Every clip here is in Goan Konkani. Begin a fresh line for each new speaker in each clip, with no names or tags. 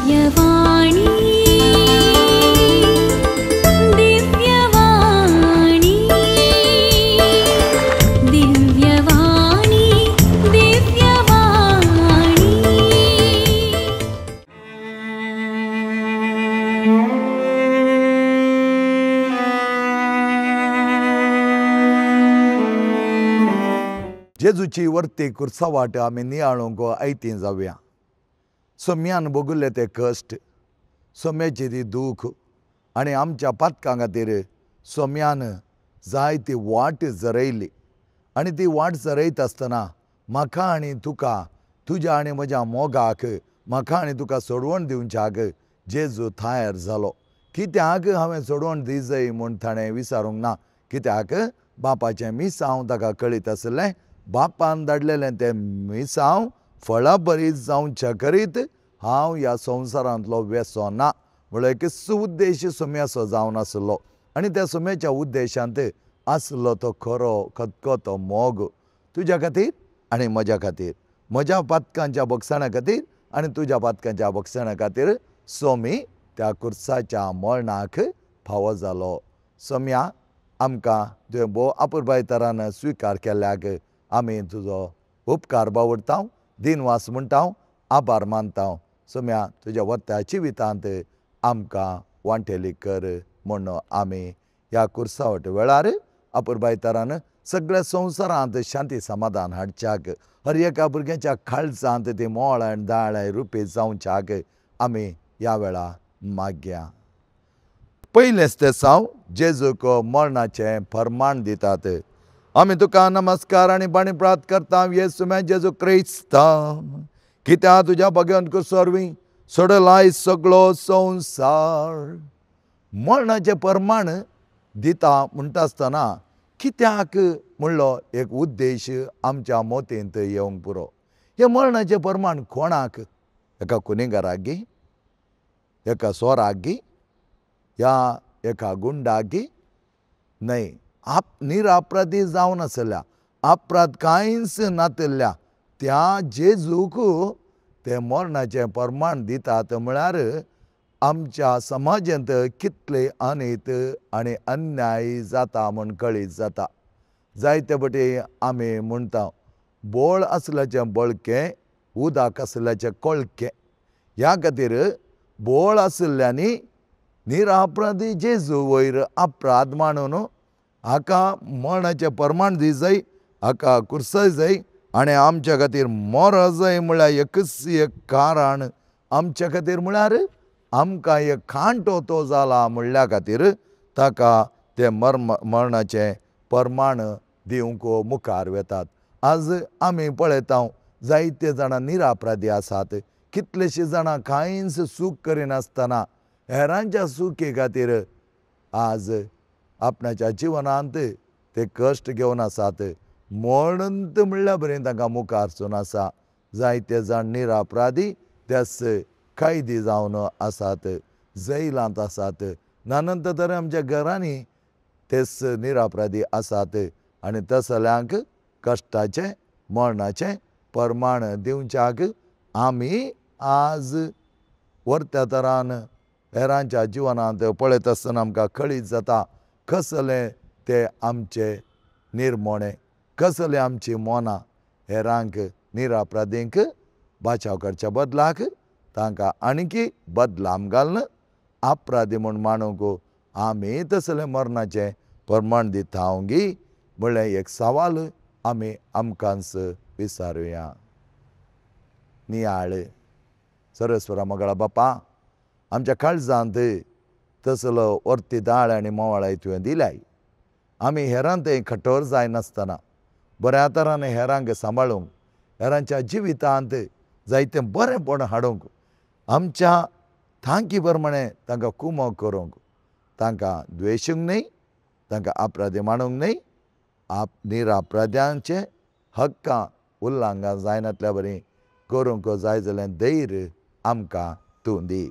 दिव्यवाणी दिव्यवाणी दिव्यवाणी दिव्यवाणी।
जेजूची वर्ती कुर्सावाट आमी नियाळूंक आयती जावया। सोम्यान भोगुल्ले ते कश्ट, सोम्याची ती दूख आनी आमच्या पातकां खातीर सोम्यान जायती वाट झरयली आनी ती वाट झरयता आसतना म्हाका आनी तुका, तुज्या आनी म्हज्या मोगाक, म्हाका आनी तुका सोडवण दिवच्याक जेजू तयार जालो। कित्याक हांवें सोडवण दी जाय म्हूण ताणें विचारूंक ना, कित्याक बापाचें मिसांव ताका कळीत आसलें। बापान धाडलेलें तें मिसांव फळां बरीत जावच्या करीत हांव ह्या संवसारांतलो वेसो ना म्हळ्यार एक उद्देश सोम्याचो जावन आसलो आनी त्या सोम्याच्या उद्देशांत आसलो तो खरो खतखतो मोग तुज्या खातीर आनी म्हज्या खातीर, म्हज्या पातकांच्या बक्षाणा खातीर आनी तुज्या पातकांच्या बक्षाणा खातीर सोमी त्या कुर्साच्या मरणाक फावो जालो। सोम्या आमकां तुवें भोव अपुरबाय तरान स्विकार केल्ल्याक आमी तुजो उपकार बावडटा, दिनवास म्हणटा, आभार मानता। सोम्या तुज्या वत्या जिवितांत आमकां वांटेली कर म्हूण आमी ह्या कुर्सावट वेळार अपुरबाय तरान सगळ्या संवसारांत शांती समाधान हाडच्याक, हर एका भुरग्यांच्या काळजांत ती मोळ आनी दाळ रुपी जावच्याक आमी ह्या वेळा मागया। पयलेंच ते साव जेजूक मरणाचें फर्माण दितात। आमी तुका नमस्कार आनी बाणी प्रात करता येसू जेजू क्रिस्ता, कित्याक तुज्या भगवंत कुसरवीं सोडलाय सगळो संवसार। मरणाचें प्रमाण दिता म्हणटा आसतना कित्याक म्हणलो एक उद्देश आमच्या मोतींत येवंक पुरो। हें मरणाचें प्रमाण कोणाक? एका कुनेगाराक गी, एका सोराक गी, ह्या एका गुंडाक गी? न्हय, आप निरापराधी जावन आसल्या, अपराध कांयच नातिल्ल्या त्या जेजूक ते मरणाचें प्रमाण दितात। म्हळ्यार आमच्या समाजांत कितले अनीत आनी अन्याय जाता म्हूण कळीत जाता। जायते पटी आमी म्हणटा बोळ आसल्याचें बळकें, उदक आसल्याचें कळकें। ह्या खातीर बोळ आशिल्ल्यांनी निरापराधी जेजू वयर अपराध मानून हाका मरणाचें प्रमाण दी जाय, हाका कुर्सय जाय आनी आमच्या खातीर मर जाय म्हळ्यार एकच एक कारण आमच्या खातीर म्हळ्यार आमकां एक कांटो तो जाला म्हणल्या खातीर ताका ते मरणाचें प्रमाण दिवंक मुखार वेतात। आज आमी पळयता जायते जाणां निरापराधी आसात, कितलेशीं जाणां कांयच चूक करिनासतना हेरांच्या चुकी खातीर आज आपणाच्या जिवनांत ते कश्ट घेवन आसात, मरणंत म्हणल्या बरें तांकां मुखार सून आसा। जायते जाण निरापराधी त्याच कैदी जावन आसात, जैलांत आसात, नानंत तर आमच्या घरांनी तेच निरापराधी आसात आनी तसल्यांक कश्टाचें मरणाचें प्रमाण दिवच्याक आमी आज वर्त्या तरान हेरांच्या जिवनांत पळयत आसतना आमकां कळीत जाता कसलें ते आमचे निर्मोणे, कसलें आमची मोनां हेरांक निरापराधींक बाचाव करच्या बदलाक तांकां आणकी बदलाम घालून अपराधी म्हूण मानूंक आमी तसलें मरणाचें प्रमाण दिता गी म्हणलें एक सवाल आमी आमकांच विचारुया। नियाळ सरस्वरा मगळा बापा, आमच्या काळजांत तसलो वर्ती दाळ आनी मोवाळाय तुवें दिल्याय, आमी हेरांत कठोर जायनासतना बऱ्या तरान हेरांक सांबाळूंक, हेरांच्या जिवितांत जायतें बरेंपण हाडूंक, आमच्या तांकी प्रमाणे तांकां कुमक करूंक, तांकां द्वेशूंक न्हय, तांकां अपराधी मानूंक न्हय, आप निरापराध्यांचे हक्कां उल्लंघन जायनातल्या बरी करूंक जाय जाल्यार धैर्य आमकां तूं दी।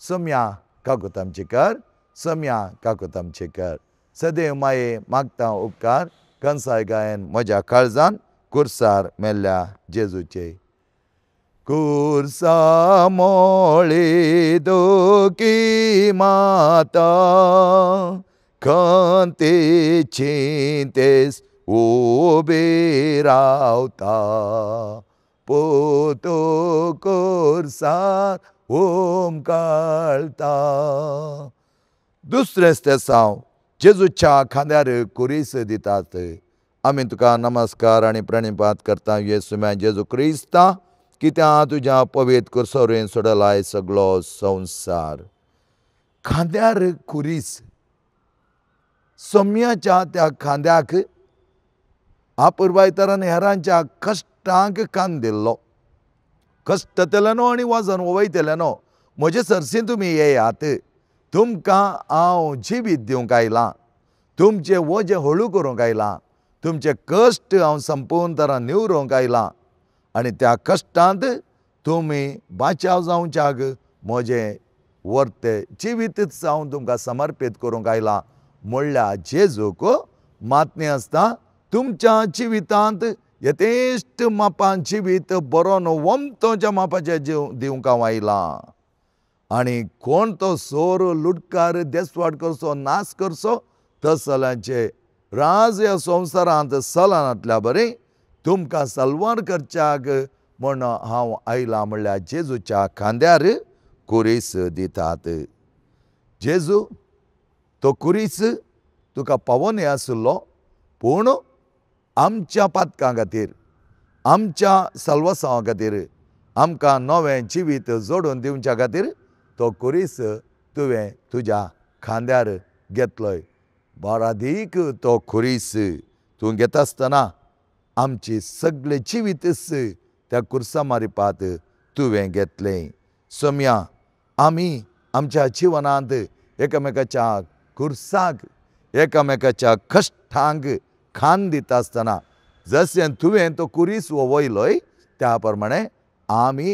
सोम्या काकूत आमची कर, सोम्या काकूत आमची कर। सदैव माये मागता उपकार कंसाय गायन म्हज्या काळजान कुर्सार मेल्ल्या जेजूचे। कुर्सा मोळी दुखी माता खंती चिंतेस उबी रावता पोतो कुर्सार ओमकाळता. दुसरें तेसांव जेजूच्या खांद्यार कुरीस दितात. आमी तुका नमस्कार आनी प्रणिपात करता येसुम्या जेजू क्रिस्ता, कित्याक तुज्या पवित्र कुर्सावरवीं सोडलाय सगळो संवसार. खांद्यार कुरीस, सोम्याच्या त्या खांद्याक आपुरबायतरान हेरांच्या कश्टांक कान दिल्लो. कश्टतले न्हू आनी वजन वयतले न्हू, म्हजे सरशी तुमी येयात, तुमकां हांव जिवीत दिवंक आयलां, तुमचें वजें हळू करूंक आयलां, तुमचे कश्ट हांव संपूर्ण तरान निवरूंक आयलां आनी त्या कश्टांत तुमी बाचाव जावच्याक म्हजें वर्ते जिवीतच हांव तुमकां समर्पीत करूंक आयलां म्हणल्यार जेजूक मातणी आसता तुमच्या जिवितांत यथेश्ट मापान जिवीत बरोवन वमतोच्या मापाचें जीव दिवंक हांव आयलां. आनी कोण तो सोर लुटकार देसवाट करचो नाश करचो तसल्यांचे राज ह्या संवसारांत चलनातल्या बरें तुमकां सलवार करच्याक म्हूण हांव आयलां म्हणल्यार जेजूच्या खांद्यार कुरीस दितात. जेजू तो कुरीस तुका पावोन आशिल्लो, पूण आमच्या पातकां खातीर, आमच्या सलवासांवा खातीर, आमकां नवें जिवीत जोडून दिवच्या खातीर तो कुरीस तुवें तुज्या खांद्यार घेतलोय. बारादीक तो कुरीस तूं घेता आसतना आमची सगळें जिवीतच त्या कुर्सा मारिपात तुवें घेतलें. सोम्या आमी आमच्या जिवनांत एकामेकाच्या कुर्साक, एकामेकाच्या कश्टांक खान दिता आसतना जशें तुवें तो कुरीस वोवयलोय त्या प्रमाणे आमी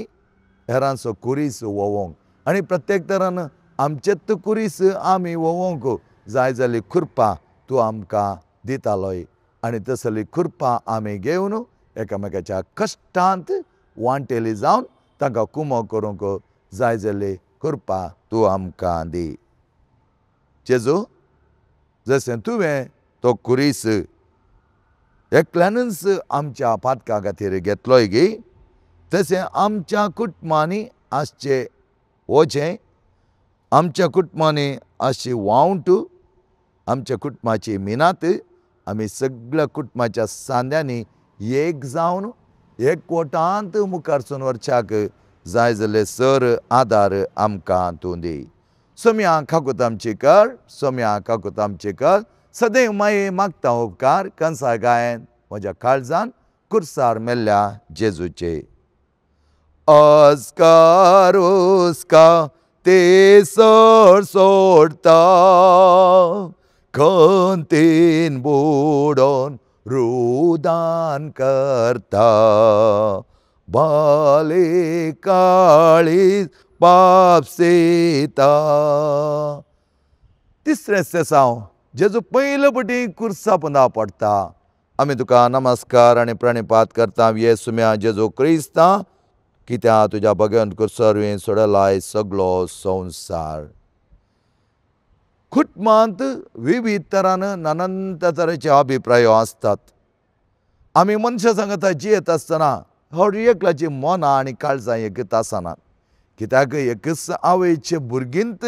हेरांचो कुरीस वोवोंक आनी प्रत्येक तरान आमचेच कुरीस आमी वोवोंक जाय जाल्ली कृपा तूं आमकां दितालोय आनी तसली कृपा आमी घेवन एकामेकाच्या कश्टांत वांटेली जावन तांकां कुमो करूंक जाय जाल्ली कृपा तूं आमकां दी. जेजू जशें तुवें तो कुरीस एकल्यानूच आमच्या पातकां खातीर घेतलोय गी, तशें आमच्या कुटुंबांनी आसचें वजें, आमच्या कुटुंबांनी आसची वावंट, आमच्या कुटुंबाची मिनात आमी सगळ्या कुटुंबाच्या सांद्यांनी एक जावन एकवटांत मुखार वरच्याक जाय जाल्ले सर आदार आमकां तूं दी. सोम्या काकूत आमची कर, सोम्या काकूत आमची कर, सदैव माये मागता उपकार कंसा गायन म्हज्या काळजान कुर्सार मेल्ल्या जेजूचे. अस्कार उसका ते सर सोडता खंतीन बुडोन रुदान करता बाले काळी पापसेता. तिसरें सेसांव जेजू पयले पटी कुर्सा पोंदा पडटा. आमी तुका नमस्कार आनी प्रणिपात करता येसुम्या जेजू क्रिस्ता, कित्याक तुज्या भगवंत कुर्सावरवीं सोडलाय सगळो संवसार. कुटुंबांत विविध तरान नानांत तरेचे अभिप्राय आसतात. आमी मनशां सांगता जियेत आसतना हर एकल्याची मनां आनी काळजां एकच आसनात, कित्याक एकच आवयचे भुरगींत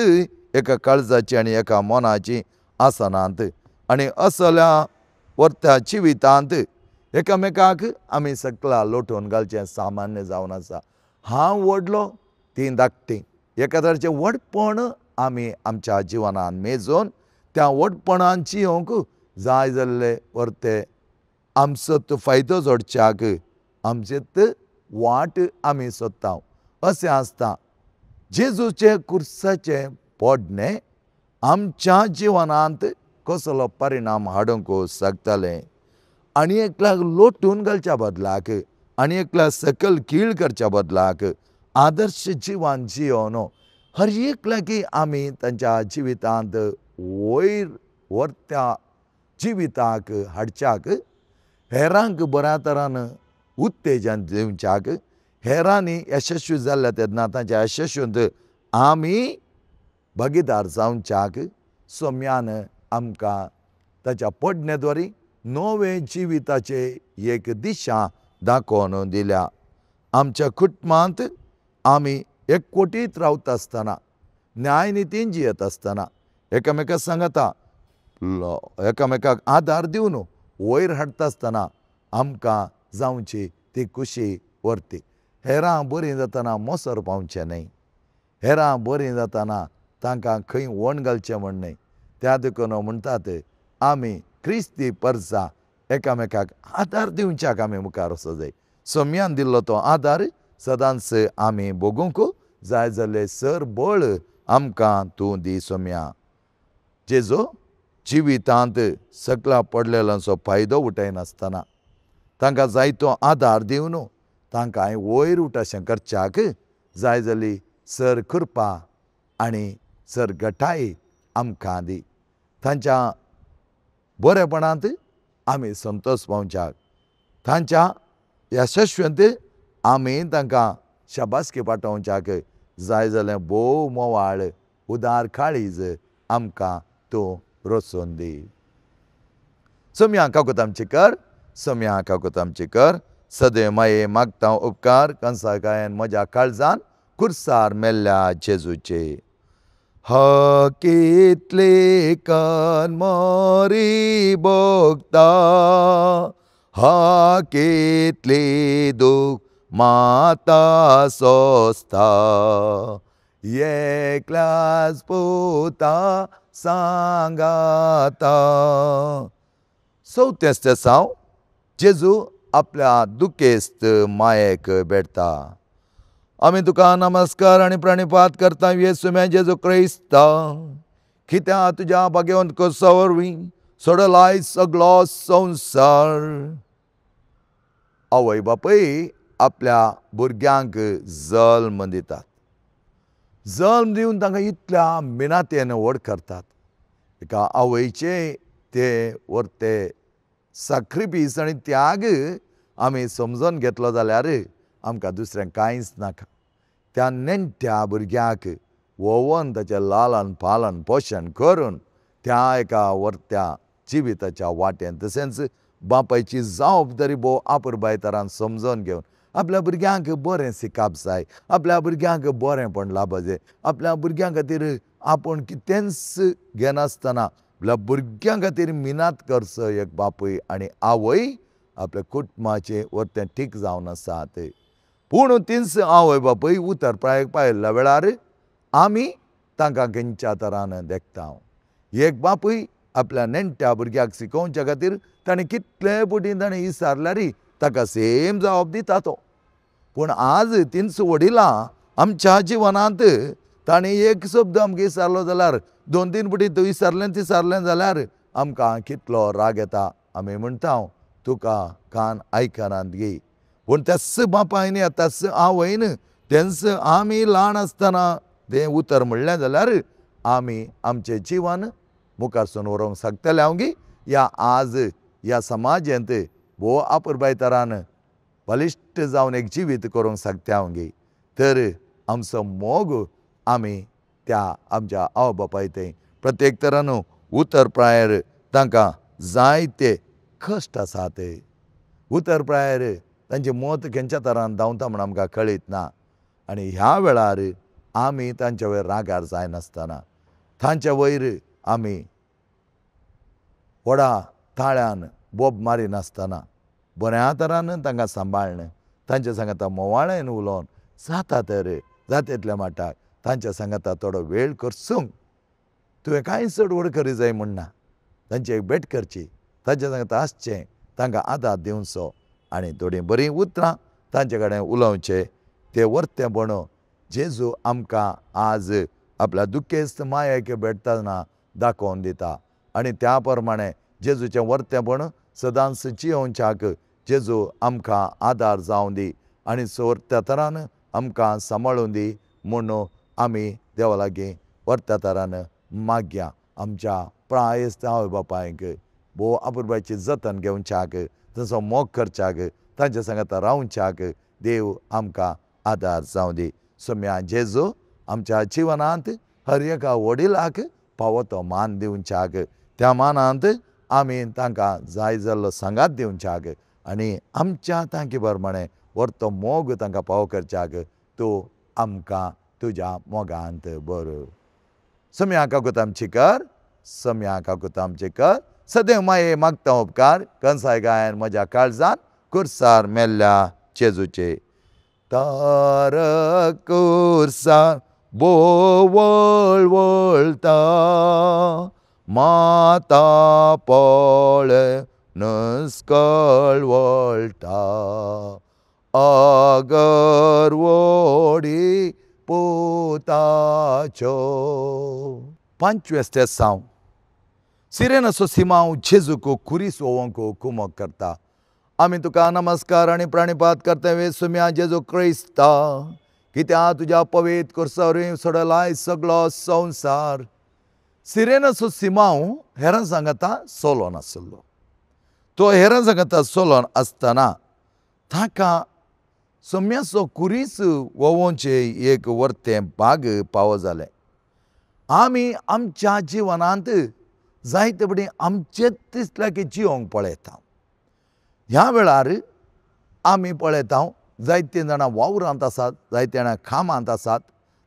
एका काळजाची आनी एका मनाची आसनात आनी असल्या वर्त्या जिवितांत एकामेकाक आमी सकला लोटून घालचें सामान्य जावन आसा. हांव व्हडलो तीं धाकटीं, एका तरेचें व्हडपण आमी आमच्या जिवनान मेजून त्या व्हडपणान जियोंक जाय जाल्ले वर्ते आमचो फायदो जोडच्याक आमचेच वाट आमी सोदता अशें आसता. जेजूचे कुर्साचें पडणें आमच्या जिवनांत कसलो परिणाम हाडूंक शकतालें आनी एकल्याक लोटून घालच्या बदलाक आनी एकल्याक सकल कीळ करच्या बदलाक आदर्श जिवन जियोन हर एकल्याक आमी तांच्या जिवितांत वयर व्हरत्या जिविताक हाडच्याक, हेरांक बऱ्या तरान उत्तेजन दिवच्याक, हेरांनी यशस्वी जाल्ल्या तेन्ना तांच्या यशस्वींत आमी भागीदार जावच्याक सोम्यान आमकां ताच्या पडणे द्वारे नवे जिविताचे एक दिशा दाखोवन दिल्या. आमच्या कुटुंबांत आमी एकवटीत रावता आसतना, न्यायनितीन जियेत आसतना, एकामेका सांगाता एकामेकाक आदार दिवन वयर हाडटा आसतना आमकां जावची ती खुशी व्हरती. हेरां बरीं जातना मोसर पावचें न्हय, हेरां बरीं जातना तांकां खंय वण घालचें म्हण न्हय. त्या देखून म्हणटात आमी क्रिस्ती परजा एकामेकाक आदार दिवच्याक आमी मुखार वचूंक जाय. सोम्यान दिल्लो तो आदार सदांच आमी भोगूंक जाय जाल्यार सर बळ आमकां तूं दी सोम्या. जेजू जिवितांत सगळ्या पडलेल्यांचो फायदो उठयनासतना तांकां जायतो आदार दिवन तांकां वयर उठाशें करच्याक जाय जाली सर कृपा आनी सर गटाय आमकां दी. तांच्या बरेपणांत आमी संतोश पावच्याक, तांच्या यशस्वींत आमी तांकां शाबासकी पाठोवच्याक जाय जाल्यार भोव मोवाळ उदार काळीज आमकां तूं रचून दी. सोम्या काकूत आमची कर, सोम्या काकूत आमची कर. सदैव माये मागता उपकार कंसाकायन म्हज्या काळजान कुर्सार मेल्ल्या जेजूचे. हकितले कनमरी भोगता, हकितली दूख माता सोसता, एकल्याच पुता सांगाता. चवथें तेसांव जेजू आपल्या दुखेस्त मायेक भेटता. आमी तुका नमस्कार आनी प्रणिपात करता येसू जेजू क्रिस्ता, कित्याक तुज्या भाग्यवंत कोर्सा वरवीं सोडलाय सगलो संवसार. आवय बापूय आपल्या भुरग्यांक जल्म दितात, जल्म दिवन तांकां इतल्या मिनातेन व्हड करतात. एका आवयचे ते व्हरते साक्रिफीस आनी त्याग आमी समजून घेतलो जाल्यार आमकां दुसरें कांयच नाका. त्या नेण्ट्या भुरग्याक वोवन ताचें लालन पालन पोशण करून त्या एका व्हरत्या जिविताच्या वाटेन, तशेंच बापायची जबाबदारी भोव आपुरबाय तरान समजून घेवन आपल्या भुरग्यांक बरें शिकप जाय, आपल्या भुरग्यांक बरेंपण लाभ जाय, आपल्या भुरग्यां खातीर आपूण कितेंच घेनासतना आपल्या भुरग्यां खातीर मिनात करचो एक बापूय आनी आवय आपल्या कुटुंबाचें व्हरतें ठीक जावन आसात. पूण तींच आवय बापूय उतर प्रायक पायल्ल्या वेळार आमी तांकां खंयच्या तरान देखता. एक बापूय आपल्या नेण्ट्या भुरग्याक शिकोवच्या खातीर ताणें कितले पटी ताणें विचारल्यार ताका सेम जबाब दिता तो. पूण आज तींच वडिलां आमच्या जिवनांत ताणें एक शब्द आमकां विचारलो जाल्यार दोन तीन पटी थंय विचारलें ती जाल्यार आमकां कितलो राग येता. आमी म्हणटा तुका कान आयकनात गे. पूण त्याच बापायन त्याच आवयन तेंच आमी ल्हान आसतना तें उतर म्हणलें जाल्यार आमी आमचें जिवन मुखारसून व्हरूंक शकतले हांव गी. ह्या आज ह्या समाजांत भोव आपुरबाय तरान बलिश्ट जावन एक जिवीत करूंक शकता हांव गी. तर आमचो मोग आमी त्या आमच्या आवय बापाय थंय प्रत्येक तरान उतर प्रायर तांकां जायते कश्ट आसात. उतर प्रायर तांचें मत खंयच्या तरान धांवता म्हूण आमकां कळीत ना. आनी ह्या वेळार आमी तांच्या वयर रागार जायनासतना तांच्या वयर आमी व्हडा ताळ्यान बोब मारिनासतना बऱ्या तरान तांकां सांबाळणें, तांच्या सांगाता मोवाळेन उलोवन जाता तर जाता माटाक तांच्या सांगाता थोडो वेळ करसूंक तुवें कांय चड व्हड करी जाय म्हण ना. तांची एक भेट करची, तांच्या सांगाता आसचें, तांकां आदार दिवचो आनी थोडीं बरीं उतरां तांचे कडेन उलोवचें. तें व्हरतेंपण जेजू आमकां आज आपल्या दुखेस्त मायेक भेटतना दाखोवन दिता. आनी त्या प्रमाणे जेजूचें व्हरतेंपण सदांच जियोवच्याक जेजू आमकां आदार जावं दी आनी व्हरत्या तरान आमकां सांबाळून दी म्हूण आमी देवा लागीं व्हरत्या तरान मागया. आमच्या प्रायस्त आवय बापायक भोव आपुरबायची जतन घेवच्याक, तांचो मोग करच्याक, तांच्या सांगाता रावच्याक देव आमकां आदार जावं दी। सोम्या जेजू आमच्या जिवनांत हर एका वडिलाक फावो तो मान दिवच्याक, त्या मानांत आमी तांकां जाय जाल्लो सांगात दिवच्याक आनी आमच्या तांकी प्रमाणे व्हरतो मोग तांकां पावो करच्याक तूं आमकां तुज्या मोगांत बरो। सोम्या काकूत आमची कर, सोम्या काकूत आमची कर, सदैव माये मागता उपकार कंसाय गायन म्हज्या काळजान कुर्सार मेल्ल्या जेजूचे। तारक कुर्सार बोवळ वळता माता पळे नस्कळ वळटा आगर वोडी पोताच्यो। पांचवें स्तेसांव सिरेनाचो सिमांव जेजूक खुरीस ओवंक कुमक करता। आमी तुका नमस्कार आनी प्रणिपात करता वे सुम्या जेजू क्रिस्ता, कित्याक तुज्या पवित्र कुर्सावरी सोडलाय सगळो संवसार। सिरेनाचो सिमांव हेरां सांगता सोलोन आसलो, तो हेरां सांगता सोलोन आसतना ताका सोम्याचो खुरीस वोवोंचें एक वर्तें भाग पावो जालें। आमी आमच्या जिवनांत जायते फावटी आमचेच दिसल्या की जिवंक पळयता। ह्या वेळार आमी पळयता जायते जाणां वावरांत आसात, जायते जाणां कामांत आसात,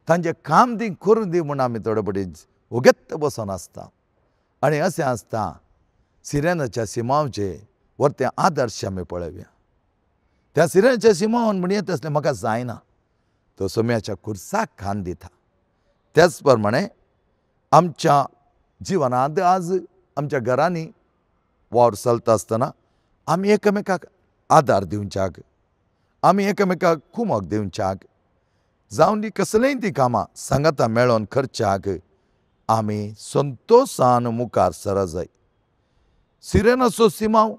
तांचें काम ती करून दी म्हूण आमी थोडे फावटी ओगेत बसून आसता। आनी अशें आसता सिरेनाच्या सिमांवचें व्हरतें आदर्श आमी पळोवया। त्या सिरेनाच्या सिमांवान म्हण येत आसलें म्हाका जायना, तो सोम्याच्या खुर्साक खान दिता। त्याच प्रमाणे आमच्या जिवनांत आज आमच्या घरांनी वावर चलता आसतना आमी एकामेकाक आदार दिवच्याक, आमी एकामेकाक कुमक दिवच्याक, जावन ती कसलीय ती कामां सांगाता मेळोन करच्याक आमी संतोशान मुखार सर जाय। सिरेनाचो सिमांव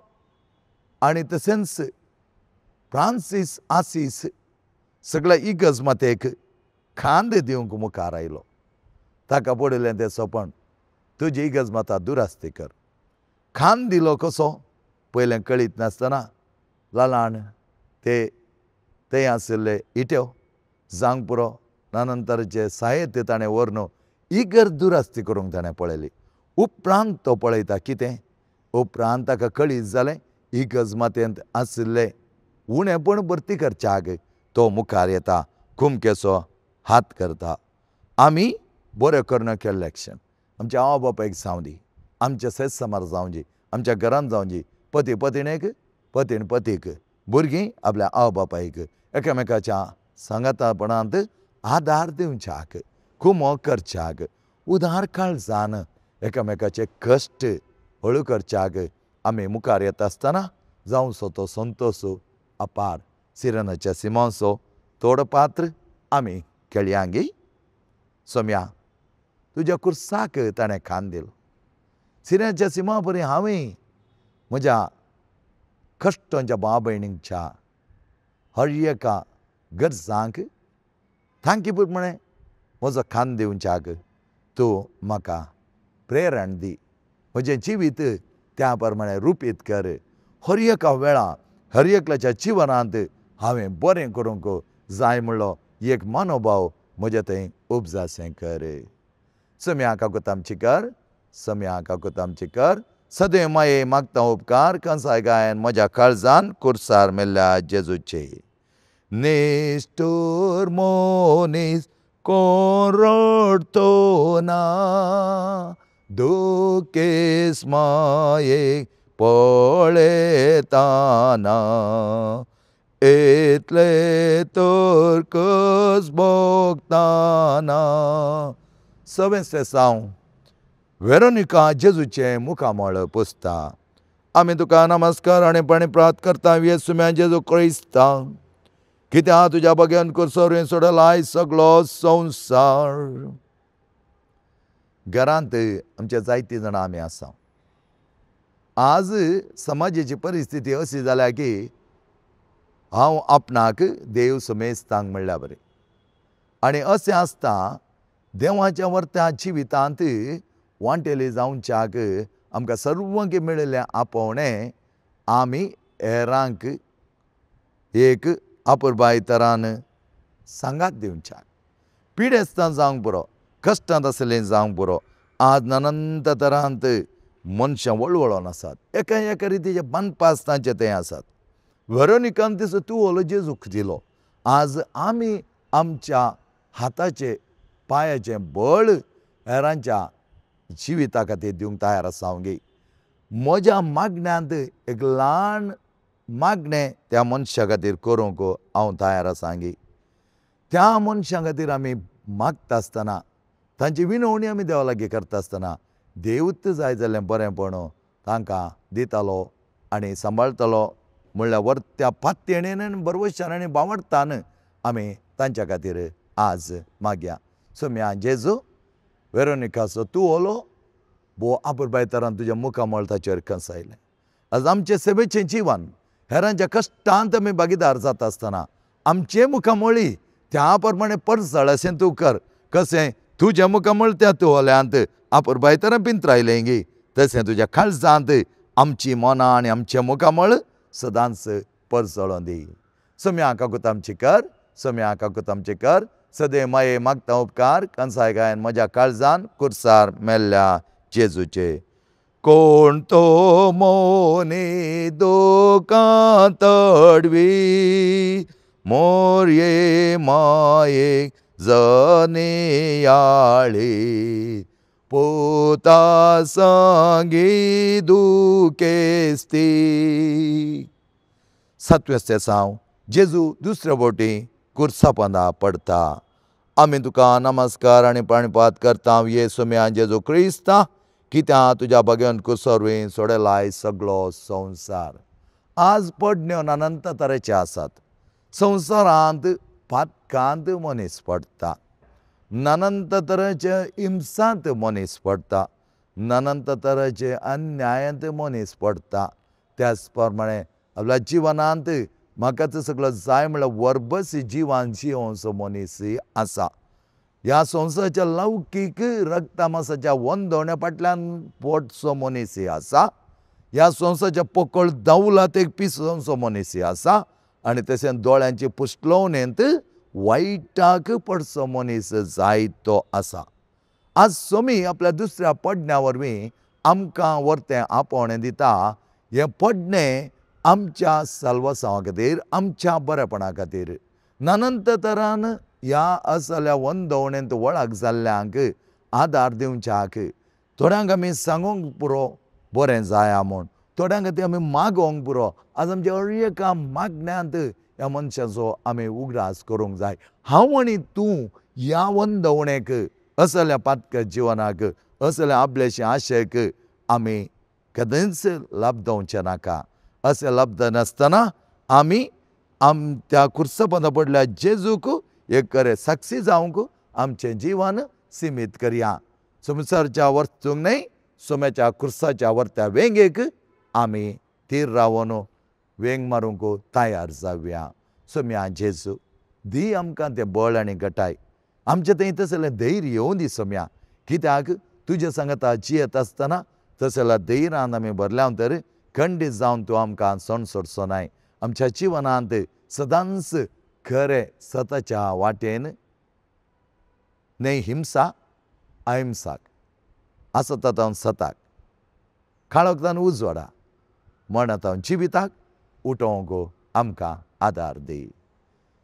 आनी तशेंच फ्रांसीस आसीस सगळ्या इगर्ज मातेक खांद दिवंक मुखार आयलो। ताका पडिल्लें तें सपन, तुजी इगर्ज माता दुरास्ती कर। खांद दिलो कसो पयलें कळीत नासतना लालान ते थंय आशिल्ले इट्यो जावंक पुरो नानंतरचें साहित्य ताणें व्हरून इगर्ज दुरास्ती करूंक ताणें पळयली। उपरांत तो पळयता कितें, उपरांत ताका कळीत जालें इगर्ज मातेंत आशिल्लें उणेपण भरती करच्याक तो मुखार येता, कुमकेचो हात करता। आमी बरें करून केल्लें एक्शन आमच्या आवय बापायक जावं दी, आमच्या शेत समार जावं दी, आमच्या घरांत जावं दी, पती पतिणेक, पतीण पतीक, भुरगीं आपल्या आवय बापायक एकामेकाच्या सांगातापणांत आदार दिवच्याक, कुमक करच्याक, उदार काळजान एकामेकाचे कश्ट हळू करच्याक आमी मुखार येता आसतना जावचो तो संतोश अपार। सिरनाच्या सिमांचो थोडो पात्र आमी खेळयांगी। सोम्या तुज्या कुर्साक ताणें खान दिलो। सिरनाच्या सिमा परी हांवें म्हज्या कश्टांच्या भाव भयणींच्या हर एका गरजांक तांकी प्रमाणे म्हजो खान दिवच्याक तूं म्हाका प्रेरण दी, म्हजें जिवीत त्या प्रमाणे रुपीत कर। हर एका वेळा हर एकल्याच्या जिवनांत हांवें बरें करूंक जाय म्हणलो एक मनोभाव म्हज्या थंय उपजासें कर। सम्या काकूत आमची कर, सम्या काकूत आमची कर, सदैव माये मागता उपकार कंसाय गायन म्हज्या काळजान कुर्सार मेल्ल्या जेजूचे। निश्ठूर मनीस कोण रडतो ना, दुखेस मायेक पळयतना, इतले तर कस भोगताना। सवें स्तेसांव वेरोनिका जेजूचें मुखामळ पुसता। आमी तुका नमस्कार आनी प्रणिपात करता येसुम्या जेजू क्रिस्ता, कित्याक तुज्या बगेन कुर्सावरी सोडलाय सगळो संवसार। घरांत आमच्या जायतीं जाणां आमी आसा। आज समाजाची परिस्थिती अशी जाल्या की हांव आपणाक देव समेस्तांक म्हणल्यार बरें, आनी अशें आसता देवाच्या वर्त्या जिवितांत वांटेली जावच्याक आमकां सर्वांक मेळिल्लें आपोवणें आमी हेरांक एक अपुरबाय तरान सांगात दिवच्याक पिडेस्तां जावंक पुरो, कश्टांत आसलें जावंक पुरो। आज अनंत तरांत मनशां वळवळोन आसात, एका एका रितीचे बांदपास तांचे ते आसात। वेरोनिकान दिसो तूं ओलो जेजूक दिलो। आज आमी आमच्या हाताचे पांयाचें बळ हेरांच्या जिविता खातीर दिवंक तयार आसा गे। म्हज्या मागण्यांत एक ल्हान मागणें त्या मनशा खातीर करूंक हांव तयार आसा गे। त्या मनशां खातीर आमी मागता आसतना, तांची विनवणी आमी देवा लागीं करता आसतना देवूच जाय जाल्यार बरेंपण तांकां दितालो आनी सांबाळटलो म्हणल्यार वर्त्या पातयेणेन आनी बरवशान आनी बावडतान आमी तांच्या खातीर आज मागया। सोम्या जेजू, वेरोनिकाचो तूं ओलो भोव अपुरबाय तरान तुज्या मुखामळ ताचेर कंसायलें। आज आमचें सेवेचें जिवन हेरांच्या कश्टांत आमी भागीदार जाता आसतना आमचें मुखामळी त्या प्रमाणे परजळ अशें तूं कर, कशें तुज्या मुखामळ त्या तूं ओल्यांत अपुरबाय तरान पिंत्रायलें गे, तशें तुज्या काळजांत आमची मनां आनी आमचें मुखामळ सदांच परजळोन दी। सोम्या काकूत आमची कर, सोम्या काकूत आमची कर, सदैव माये मागता उपकार कंसाय गायन म्हज्या काळजान कुर्सार मेल्ल्या जेजूचे। कोण तो मोनी दुकां तडवी मोरये माये जनियाळी पोता सांगी दुखेस्ती। सातवें साव जेजू दुसऱ्या बोटी कुर्सा पंदा पडता। आमी तुका नमस्कार आनी प्रणिपात करता ये सोम्या जेजू क्रिस्ता, कित्याक तुज्या भाग्यान कुसरवीं सोडलाय सगळो संवसार। आज पडण्यो अनंत तरेचे आसात। संवसारांत पातकांत मनीस पडटा, अनंत तरेचे हिंसांत मनीस पडटा, अनंत तरेचे अन्यायांत मनीस पडटा। त्याच प्रमाणे आपल्या जिवनांत म्हाका तें सगळो जाय म्हणल्यार वरबसी जिवान जियोवचो मनीस आसा। ह्या संवसाराच्या लौकीक रक्तमासाच्या वंदवण्या फाटल्यान पोटचो मनीस आसा, ह्या संवसाराच्या पोकळ दावलात एक पिसोवचो मनीस आसा आनी तशें दोळ्यांची पुसलोवणेंत वायटाक पडचो मनीस जायतो आसा। आज सोमी आपल्या दुसऱ्या पडण्या वरवीं आमकां वर्तें आपोवणें दिता। हें पडणें आमच्या साल्वासांवा खातीर, आमच्या बरेपणा खातीर अनंत तरान ह्या असल्या वंदवणेंत वळख जाल्ल्यांक आदार दिवच्याक थोड्यांक आमी सांगूंक पुरो बरें जाया म्हूण, थोड्यांक खातीर आमी मागोवंक पुरो। आज आमच्या हर एका मागण्यांत ह्या मनशाचो आमी उगडास करूंक जाय। हांव आनी तूं ह्या वंदवणेक, असल्या पातक जिवनाक, असल्या आपल्याचे आशेक आमी केन्नाच लाबदवचें नाका। अशें लब्दनासतना आमी त्या कुर्सा पंदा पडल्या जेजूक एक खरें साक्षी जावंक आमचें जिवन सिमीत करया। संवसारच्या वस्तूंक न्हय, सोम्याच्या कुर्साच्या वर्त्या वेंगेक आमी थीर रावन वेंग मारूंक तयार जावया। सोम्या जेजू दी आमकां तें बळ आनी गटाय, आमचें थंय तसलें धैर्य येवं दी सोम्या, कित्याक तुज्या सांगता जियेत आसतना तसल्या धैर्यान आमी भरल्या तर खंडीत जावन तूं आमकां सण सोडचो नाय। आमच्या जिवनांत सदांच खरें सताच्या वाटेन न्हय हिंसा अहिंसाक, आसता सताक, काळोखान उजवाडा, मरणांत जिविताक उठोवंक आमकां आदार दी।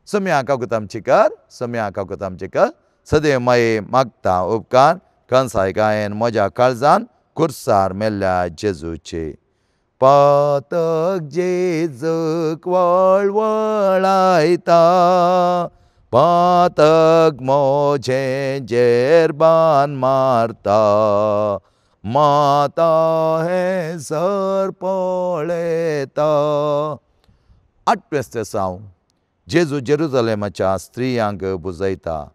सोम्या काकूत आमची कर, सोम्या काकूत आमची कर, सदैव माये मागता उपकार कंसाय गायन म्हज्या काळजान कुर्सार मेल्ल्या जेजूचे। पातक जेजूक वळवळायता, पातक म्हजें जेरबान मारता, माता हें सर पळयता। आठवें साव जेजू जेरुजलेमाच्या स्त्रियांक बुजयता।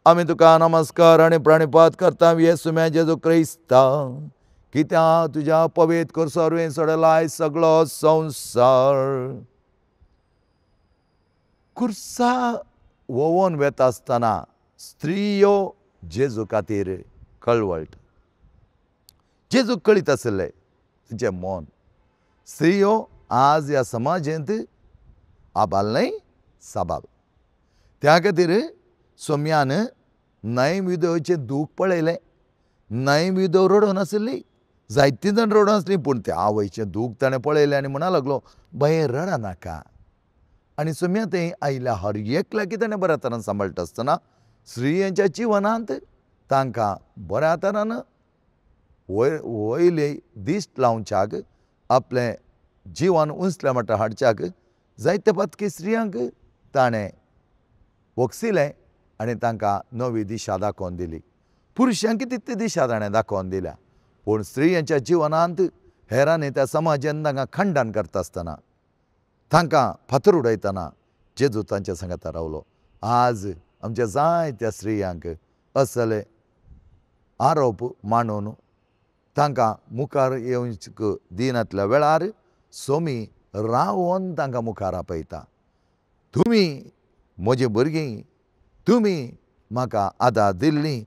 आमी तुका नमस्कार आनी प्रणिपात करता ये सुम्या जेजू क्रिस्ता, कित्याक तुज्या पवित्र कुर्सा सोडलाय सगळो संवसार। कुर्सा वोवन वेता आसतना स्त्रियो जेजू खातीर कळवळटा। जेजू कळीत आशिल्लें तुजें मन। स्त्रियो आज ह्या समाजेंत आबाल न्हय साबाब. त्या खातीर सोम्यान न्हंय विधवेचें दूख पळयलें. न्हंय विधव रडोन आसली, जायतीं जाण रडोन आसलीं, पूण त्या आवयचें दूख ताणें पळयलें आनी म्हणा लागलो, बाये रडनाका. आनी सोम्या थंय आयिल्ल्या हर एकल्याक ताणें बऱ्या तरान सांबाळटा आसतना स्त्रियांच्या जिवनांत तांकां बऱ्या तरान वयले दिश्ट लावच्याक, आपलें जिवन उंचल्या मट्टा हाडच्याक जायते पातकी स्त्रियांक ताणें वोक्सिलें आनी तांकां नवी दिशा दाखोवन दिली. पुरुशांक तितली दिशा ताणें दाखोवन दिल्या, पूण स्त्रियांच्या जिवनांत हेरांनी त्या समाजान तांकां खंडन करता आसतना, तांकां फातर उडयतना जेजू तांच्या सांगाता रावलो. आज आमच्या जायत्या स्त्रियांक असले आरोप मांडून तांकां मुखार येवंक दिनातल्या वेळार सोमी रावोन तांकां मुखार आपयता. तुमी म्हजी भुरगीं, तुमी म्हाका आदार दिल्ली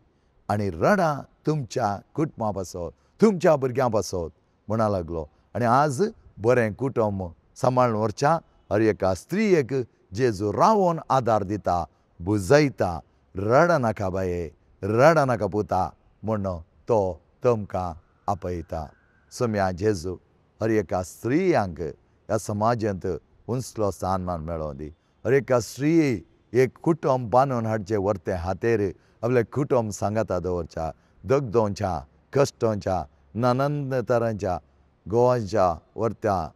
आनी रडा तुमच्या कुटुंबा पासत, तुमच्या भुरग्यां पासत म्हणा लागलो. आनी आज बरें कुटुंब सांबाळून व्हरच्या हर एका स्त्रियेक जेजू रावोन आदार दिता, बुजयता, रडनाका बाये, रडनाका पुता म्हण तो तुमकां आपयता. सोम्या जेजू हर एका स्त्रियांक ह्या समाजांत उंचलो स्थानमान मेळोवन दी. हर एका स्त्री एक कुटुंब बांदून हाडचें व्हरतें हातेर आपलें कुटुंब सांगाता दवरच्या, दगदोंच्या, कश्टोंच्या, नानंद तरांच्या गोवाच्या व्हरत्या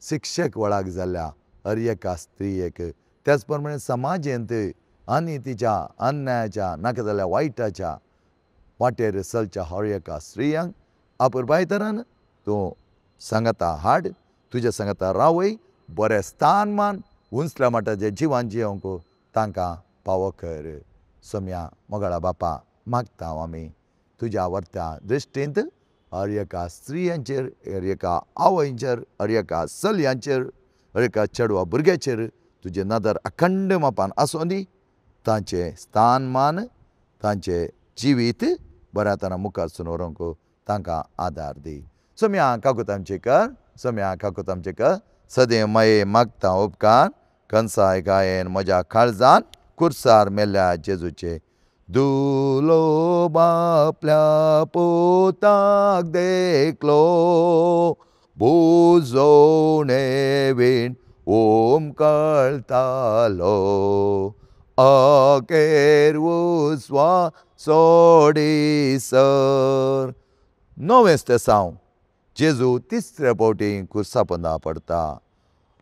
शिक्षक वळाक जाल्ल्या हर एका स्त्रियेक, त्याच प्रमाणे समाजेंत आनी तिच्या अन्यायाच्या नाका जाल्ल्या वायटाच्या वाटेर चलच्या हर एका स्त्रियांक अपुरबाय तरान तूं सांगाता हाड, तुज्या सांगाता रावय, बरें स्थान मान उंचल्या मठाचें जिवन जियोंक तांकां पावो कर. सोम्या मोगाळा बापा, मागता आमी तुज्या व्हरत्या दृश्टींत हर एका स्त्रियांचेर, हर एका आवयचेर, हर एका चलयांचेर, हर एका चेडवा भुरग्याचेर तुजें नदर अखंड मापान आसूं दी. तांचें स्थान मान, तांचें जिवीत बऱ्या तरान मुखार सून व्हरूंक तांकां आदार दी. सोम्या काकूत आमचें कर, सोम्या काकूत आमचें कर, सदें माये मागता उपकार कंसाय गायेन म्हज्या काळजान कुर्सार मेल्ल्या जेजूचे. दुलो बापल्या पोताक देखलो, बुजोवणे वीण ओम कळतालो, अखेर उस्वा सोडीसर. नवेंच तें साव जेजू तिसरे फावटी कुर्सा पोंदा पडटा.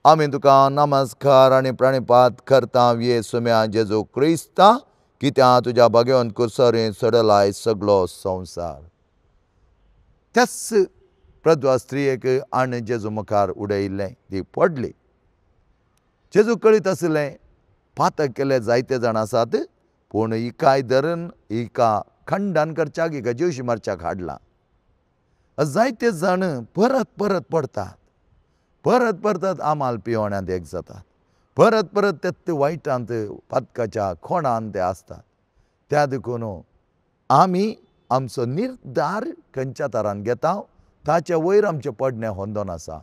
आमी तुका नमस्कार आनी प्रणिपात करता ये सोम्या जेजू क्रिस्ता, कित्याक तुज्या भाग्यवंत कुर्सार सोडलाय सगलो संवसार. त्याच प्रद्वा स्त्रियेक आनी जेजू मुखार उडयिल्लें, ती पडली. जेजू कळीत आशिल्लें पातक केल्ले जायते जाण आसात, पूण हिकाय धरून हिका खंडन करच्याक, हिका जीवशी मारच्याक हाडला. जायते जाण परत परत पडटात, परत परत आमाल पिवण्यांत एक जातात, परत परत ते वायटांत पातकाच्या खोणांत ते आसतात. त्या देखून आमी आमचो निर्धार खंयच्या तरान घेता ताचे वयर आमचें पडणें होंदोन आसा.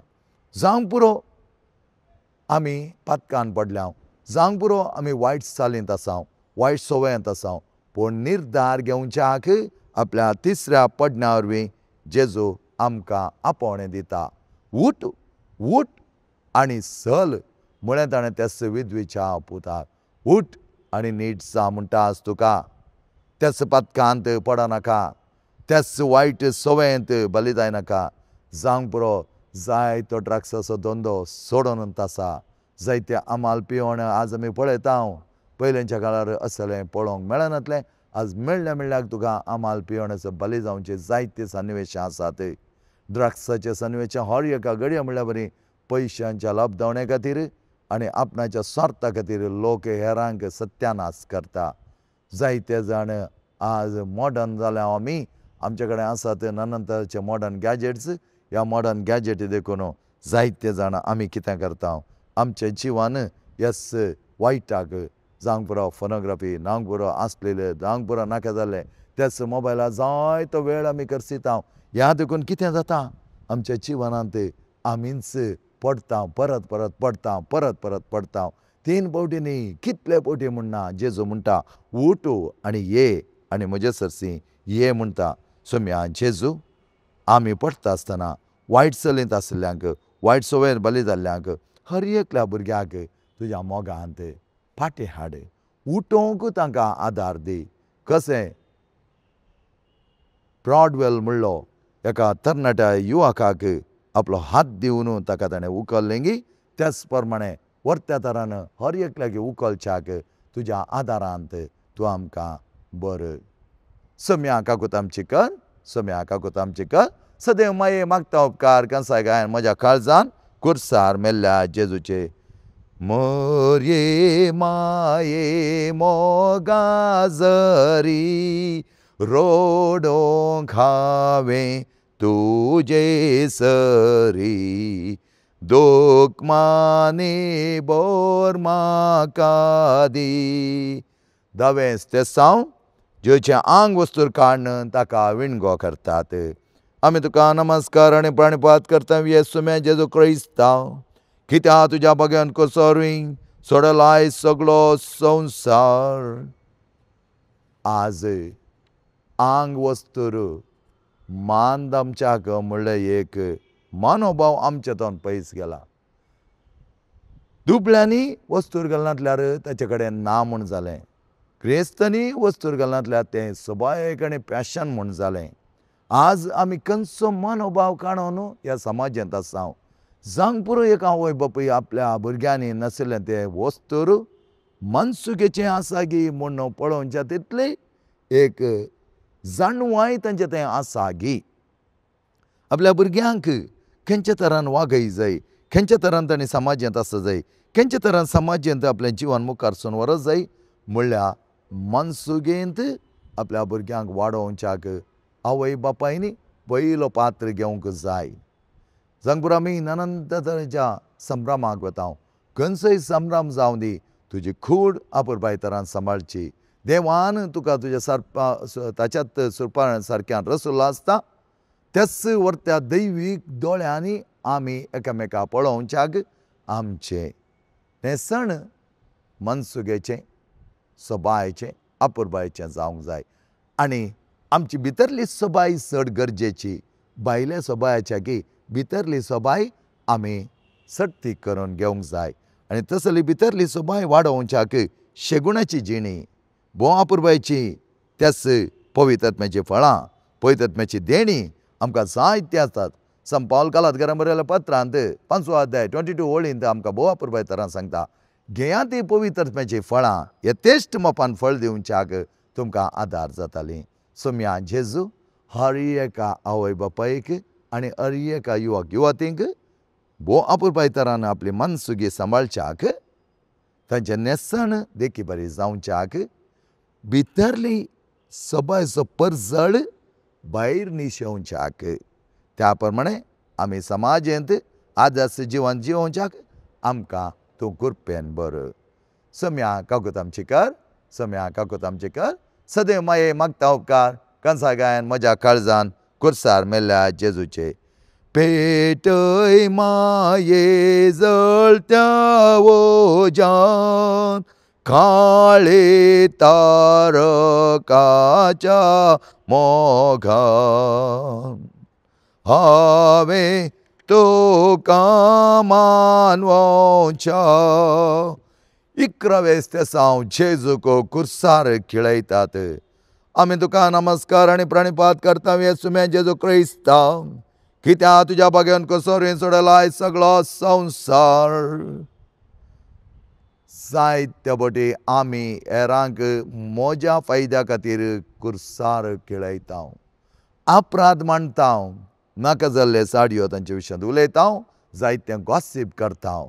जावंक पुरो आमी पातकान पडल्या, जावंक पुरो आमी वायट चालींत आसा, वायट संवयांत आसा, पूण निर्धार घेवच्याक आपल्या तिसऱ्या पडण्या वरवीं जेजू आमकां आपोवणें दिता. उठ उठ आनी चल म्हळें ताणें त्याच विधवेच्या पुताक. उठ आनी नीट जा म्हणटा आज तुका. त्याच पातकांत पडनाका, त्याच वायट संवयेंत बली जायनाका. जावंक पुरो जायतो ड्रग्साचो धंदो सोडून आसा, जायते आमाल पिवण आज आमी पळयता. पयलींच्या काळार असलें पळोवंक मेळनातलें, आज मेळ्ळ्या मेळ्ळ्याक तुका आमाल पिवण्याचो बली जावचे जायते सन्निवेशां आसात. ड्रग्साचे सन्निवेशां हर एका घडये म्हणल्यार बरी पयशांच्या लाभदावणे खातीर आनी आपणाच्या स्वार्था खातीर लोक हेरांक सत्यानाश करता. जायते जाण आज मॉडर्न जाल्या आमी, आमचे कडेन आसात नंतरचे मॉडर्न गॅजेट्स. ह्या मॉडर्न गॅजेट देखून जायते जाण आमी कितें करता, आमचें जिवन येस वायटाक जावंक पुरो फोनोग्राफी, जावंक पुरो आसलेले, जावंक पुरो नाका जाल्लें, त्याच मोबायलार जायतो वेळ आमी खर्चिता. ह्या देखून कितें जाता, आमच्या जिवनांत आमीच पडटा, परत परत पडटा, परत परत पडटा. 3 फावटी न्ही, कितले फावटी म्हणना जेजू म्हणटा उठ आनी ये आनी म्हजे सरशी ये म्हणटा. सोम्या जेजू, आमी पडटा आसतना वायट चलयत आशिल्ल्यांक, वायट संवयेर बली जाल्ल्यांक, हर एकल्या भुरग्याक तुज्या मोगांत फाटीं हाड, उठोवंक तांकां आदार दी. कशें ब्रॉडवेल म्हणलो एका तरणाट्या युवकाक आपलो हात दिवन ताका ताणें उखल्लें गी, त्याच प्रमाणे वर्त्या तरान हर एकल्याक उखलच्याक तुज्या आदारांत तूं आमकां बरय. सम्या काकूत आमची कर, सम्या काकूत आमची कर, सदैव माये मागता उपकार कंसाय गायन म्हज्या काळजान कुर्सार मेल्ल्या जेजूचे. मोरये माये मोगा जरी रोडोंक हांवें तुजे सरी, दुख माने बोर म्हाका दी. दावें तेसांव जेचें आंग वस्तूर काडून ताका विणगो करतात. आमी तुका नमस्कार आनी प्रणिपात करता येसुम्या जेजू क्रिस्तांव, कित्याक तुज्या बग्यान कोसोरूय सोडलाय सगलो संवसार. आज आंग वस्तूर मान आमच्याक म्हणलें एक मनोभाव आमच्या तोंड पयस गेला. दुबळ्यांनी वस्तूर घालनातल्यार ताचे कडेन ना म्हूण जालें, क्रिस्तांनी वस्तूर घालनातल्यार तें सबाय आनी पॅशन म्हूण जालें. आज आमी खंयचो मनोभाव काडून ह्या समाजांत आसा. जावंक पुरो एक आवय बापूय आपल्या भुरग्यांनी नाशिल्लें तें वस्तूर मनसुकेचें आसा गी म्हूण पळोवच्या तितली एक जाणवाय तांचें तें आसा गी. आपल्या भुरग्यांक खंयच्या तरान वागय जाय, खंयच्या तरान तांणी समाजांत आसा जाय, खंयच्या तरान समाजांत आपलें जिवन मुखार सून व्हरत जाय म्हणल्यार मनसुगेंत आपल्या भुरग्यांक वाडोवच्याक आवय बापायनी पयलो पात्र घेवंक जाय. जांगपूर आमी अनंत तरेच्या संभ्रमाक वता, खंयचोय संभ्रम जावं दी, तुजी खूड आपुरबाय तरान सांबाळची. देवान तुका तुज्या सारपा ताच्यात सुरपा सारक्यान रसुल्लो आसता, त्याच वर्त्या दैवीक दोळ्यांनी आमी एकामेका पळोवच्याक आमचें हें सण मनसुगेचें, सोबायचें, आपुरबायचें जावंक जाय. आनी आमची भितरली सोबाय चड गरजेची, भायल्या सोबायाच्या की भितरली सोबाय आमी सक्ती करून घेवंक जाय. आनी तसली भितरली सोबाय वाडोवच्याक शेगुणाची जिणी, भोव आपुरबायची, त्याच पवित्रत्म्याची फळां, पवित्रत्म्याची देणी आमकां जायतीं आसतात. संत पावल गलातकारां बरयल्या पत्रांत 5 अध्याय 22 ओळींत आमकां भोव आपुरबाय तरान सांगता, घेया ती पवित्रत्म्याची फळां यथेश्ट मोपान फळ दिवच्याक तुमकां आदार जाताली. सोम्या जेजू हर एका आवय बापायक आनी हर एका युवक युवतींक भोव आपुरबाय तरान आपली मनसुगी सांबाळच्याक, तांचें न्हेसण देखी बरी जावच्याक, भितरली सबायचो परजळ भायर निशेवच्याक, त्या प्रमाणे आमी समाजेंत आदर्श जिवन जिवोवच्याक आमकां तूं कृपेन बरो. सम्या काकूत आमची कर, सम्या काकूत आमची कर, सदैव माये मागता उपकार कंसा गायन म्हज्या काळजान कुर्सार मेल्ल्या जेजूचे. पेटय माये जळत्या वोजान काळे तारकाच्या मोगान, हांवें तुका मानवच्या. 11 तेसांव जेजूक कुर्सार खिळयतात. आमी तुका नमस्कार आनी प्रणिपात करता येसुम्या जेजू क्रिस्तांव, कित्याक तुज्या भाग्यान कसोरेन सोडलाय सगळो संवसार. जायत्या फावटी आमी हेरांक म्हज्या फायद्या खातीर कुर्सार खेळयता, अपराध मांडता, नाका जाल्ले साडयो तांचे विशयांत उलयता, जायतें गॉसीप करता.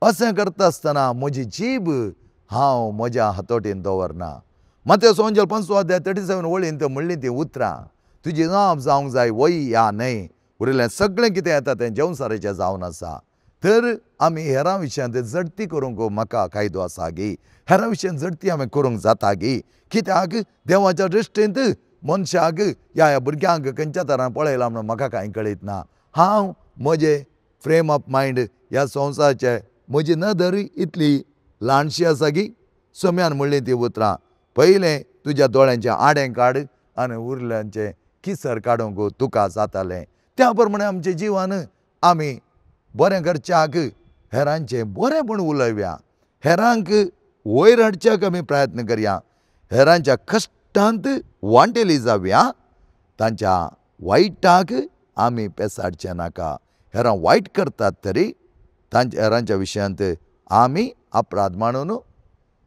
अशें करता आसतना म्हजी जीब हांव म्हज्या हातोटीन दवरना. मात्यो सोंजल 5 अध्याय 37 वळीन म्हणलीं तीं उतरां, तुजी जाप जावंक जाय वय या न्हय, उरिल्लें सगळें कितें येता तें जेवसाराचें जावन आसा. तर आमी हेरां विशयांत जडती करूंक म्हाका कायदो आसा गी, हेरां विशयांत जडती हांवें करूंक जाता गी, कित्याक देवाच्या दृश्टींत मनशाक ह्या ह्या भुरग्यांक खंयच्या तरान पळयलां म्हणून म्हाका कांय कळीत ना. हांव म्हजें फ्रेम ऑफ मायंड ह्या संवसाराचें म्हजी नदर इतली ल्हानशी आसा की सोम्यान म्हणलीं ती उतरां पयलें तुज्या दोळ्यांचें आडें काड आनी उरल्यांचें किसर काडूंक तुका जातालें। त्या प्रमाणे आमचें जिवन आमी बरें करच्याक हेरांचें बरेंपण उलोवया, हेरांक वयर हाडच्याक आमी प्रयत्न करया, हेरांच्या कश्टांत वांटेली जावया, तांच्या वायटाक आमी पेसाडचें नाका। हेरां वायट करतात तरी तांच्या हेरांच्या विशयांत आमी अपराध मानून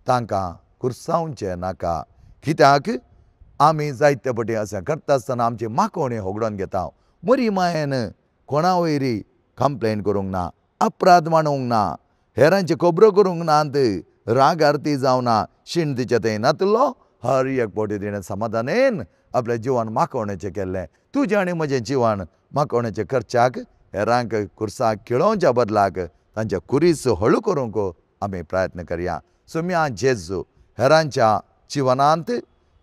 तांकां कुर्सावचें नाका, कित्याक आमी जायते पटी अशें करता आसतना आमची माकोवणी होगडोवन घेता। बरी मायेन कोणा वयरी कंप्लेन करूंक ना, अपराध मानूंक ना, हेरांची खबरो करूंक नात, राग आरती जावना, शीण तिचे थंय नातलो हर एक पटी तिणें समाधानेन आपल्या जिवन माकोवणेचें केल्लें। तुजें आनी म्हजें जिवन माकोवणेचें करच्याक हेरांक कुर्साक खेळोवच्या बदलाक तांच्या कुरीस हळू करूंक आमी प्रयत्न करया। सोम्या जेजू हेरांच्या जिवनांत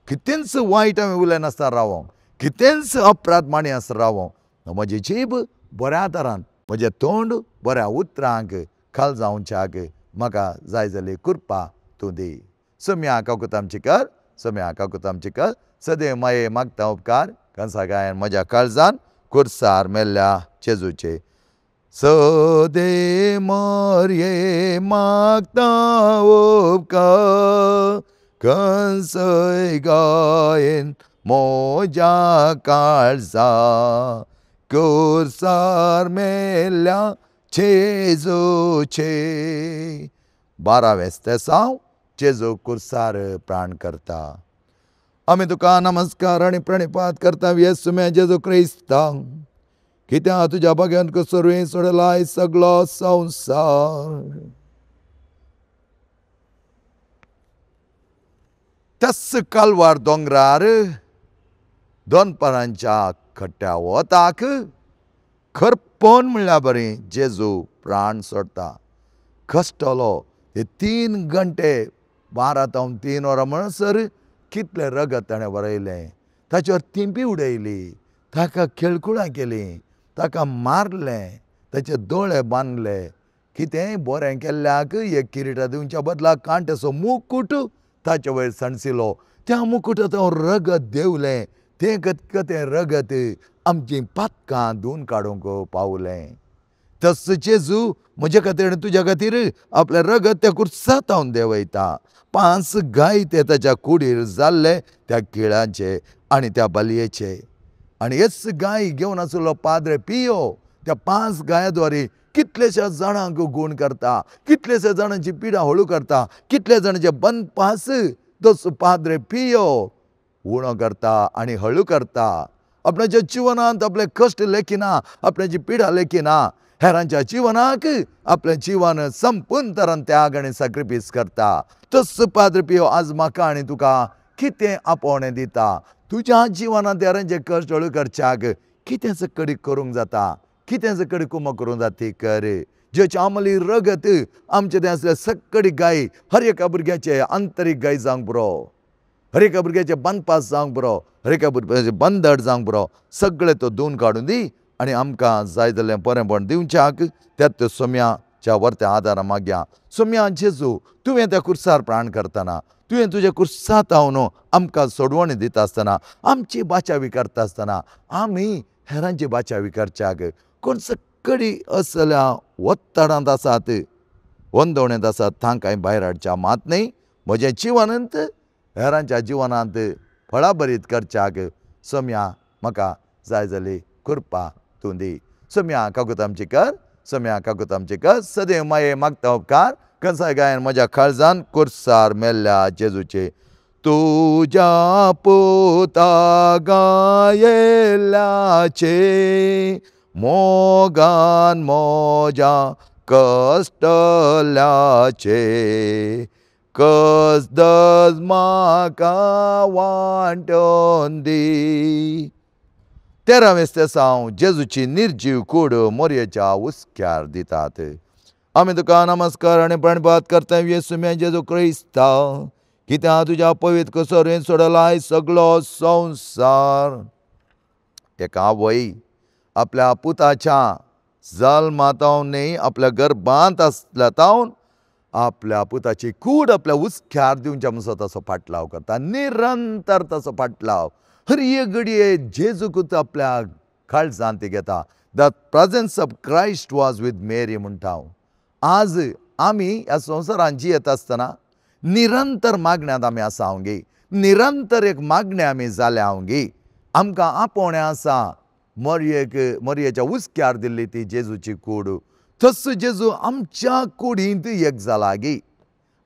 कितेंच वायट आमी उलयनासतना रावोंक, कितेंच अपराध मानी आसतना रावोंक, म्हजी जीब बऱ्या तरान म्हजें तोंड बऱ्या उतरांक खाल जावच्याक म्हाका जाय जाली कृपा तूं दी। सोम्या काकूत आमची कर, सोम्या काकूत आमची कर, सदैव माये मागता उपकार कंसा गायन म्हज्या काळजान कुर्सार मेल्ल्या जेजूचे। सदे मरये मागता उपकार कंसय गायन म्हज्या काळजा कुर्सार मेल्ल्या जेजूचे। 12वें तेसांव जेजू कुर्सार प्राण करता। आमी तुका नमस्कार आनी प्रणिपात करता येसू जेजू क्रिस्ता, कित्याक तुज्या भाग्यान कुसरुय सोडलाय सगलो संवसार। त्याच कालवार दोंगरार दोनपारांच्या खट्ट्या वताक खरपोन म्हणल्यार बरी जेजू प्राण सोडटा। कश्टलो ते 3 घंटे 12 तावन 3 वरां म्हणसर कितलें रगत ताणें बरयलें, ताचेर तिंपी उडयली, ताका खेळकुळां केलीं, ताका मारलें, ताचे दोळे बांदले। कितेंय बरें केल्ल्याक एक किरिटा दिवच्या बदलाक कांट्याचो मुकूट ताचे वयर सणसिलो, त्या मुकुटांत रगत देंवलें, तें कतकतें रगत आमचीं पातकां धुवन काडूंक पावलें। तस जेजू म्हजे खातीर आनी तुज्या खातीर आपलें रगत त्या कुर्सांत देंवयता। 5 गाय ते ताच्या कुडीर जाल्ले त्या किळांचे आनी त्या बलयेचे, आनी हेच गाय घेवन आसलो पाद्रे पियो त्या 5 गायाद्वारे कितलेश्या जाणांक गूण करता, कितलेश्या जाणांची पिडा हळू करता, कितल्या जाणांचे बनपास तस पाद्रे पियो उणो करता आनी हळू करता। आपणाच्या जिवनांत आपले कश्ट लेखिना, आपणाची पिडा लेखिना, हेरांच्या जिवनाक आपलें जिवन संपूर्ण तरान त्याग आनी सॅक्रिफायस करता। तस पाद्रे पियो आज म्हाका आनी तुका कितें आपोवणें दिता। तुज्या जिवनांत हेरांचे कश्ट हळू करच्याक कितेंच कडी करूंक जाता, कितेंच कडी कुमक करूंक जाता ती कर। जेचे आमली रगत आमचे तें आसले सक्कडी गाय हर एका भुरग्याचे आंतरीक गाय जावंक पुरो, हर एका भुरग्याचे बांदपास जावंक पुरो, हर एका भुरग्याचे बंदड जावंक पुरो, सगळें तो धुवन काडून दी आनी आमकां जाय जाल्लें बरेंपण दिवच्याक त्याच सोम्याच्या वर्त्या आदारा मागया। सोम्या जेजू तुवें त्या कुर्सार प्राण करतना, तुवें तुज्या कुर्सांत हांव आमकां सोडवणी दिता आसतना, आमची बाचावी करता आसतना आमी हेरांची बाचावी करच्याक कोण सकडी असल्या वत्तडांत आसात, वंदवणेंत आसात तांकां भायर हाडच्या मात न्हय, म्हजें जिवनांत हेरांच्या जिवनांत फळाभरीत करच्याक सोम्या म्हाका जाय जाली कृपा तूं दी। सोम्या काकूत आमची कर, सोम्या काकूत आमची कर, सदैव माये मागता उपकार कंसाय गायन म्हज्या काळजान कुर्सार मेल्ल्या जेजूचे। तुज्या पुता गायेल्याचे मोगान म्हज्या कश्टल्याचे कसदज म्हाका वांटून दी। 13वें तेसांव जेजूची निर्जीव कूड मोरयेच्या हुस्क्यार दितात। आमी तुका नमस्कार आनी प्रणिपात करता येसू जेजू क्रिस्ता, कित्याक तुज्या पवित्र कुसरेन सोडलाय सगलो संवसार। एका आवय आपल्या पुताच्या जल्मातावन न्ही आपल्या गर्भांत आसल्या तावन आपल्या पुताची कूड आपल्या हुस्क्यार दिवच्या म्हणसो ताचो फाटलाव करता, निरंतर ताचो फाटलाव. हर एक घडये जेजूकूच आपल्या काळजांत ती घेता. The presence of Christ was with Mary म्हणटा हांव. आज आमी ह्या संवसारांत जियेत आसतना निरंतर मागण्यांत आमी आसा हांव, निरंतर एक मागणें आमी जाल्या हांव. आमकां आपोवणें आसा मोरयेक, मोरयेच्या हुस्क्यार दिल्ली ती जेजूची कूड. तसो जेजू आमच्या कुडींत एक जाला गी.